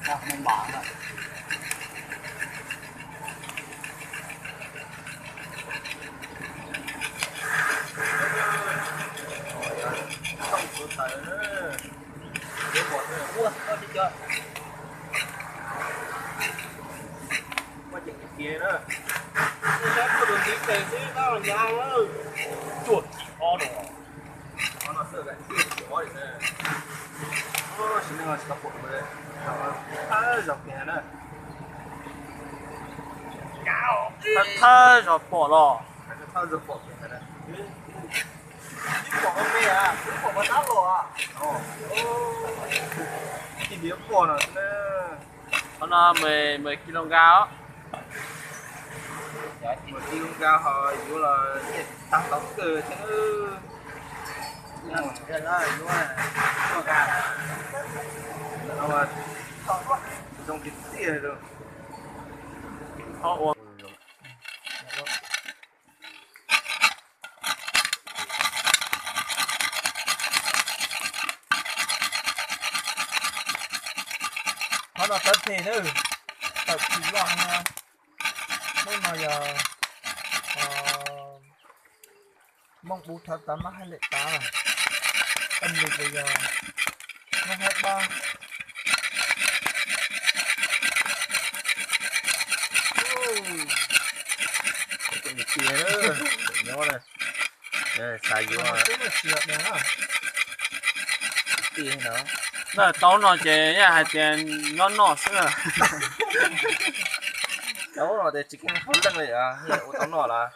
Ua, koj tsis cov. Koj ces kiag na. Saib koj tus ntiv tes xwb tab los nyab. Cuaj chim ob no. Ob no xwb, cuaj chim ob li na. Sim neej tsis tau pom, thawj zaug kiag na. Thawj zaug pom los. Thawj zaug pom kiag na. Ib pom me, ib pom mas nab los. Ib pom no xwb na. Qhov no mười, mười kg os. Mười kg ho yuav los nyiaj tag tau kawg thiab. Zoo tiag tiag li. Qhov no tawv phem na, tawm phem loj heev. Hnub no yog Mooj Bub thawv tav mab hab lem tav, tej lus ces yog Moob Haib Pab. Nyob xav yuav. Na taub no ces yog hais tias nyob noj xwb. Taub no ces tsis keej hauv leej li, ua tau noj los.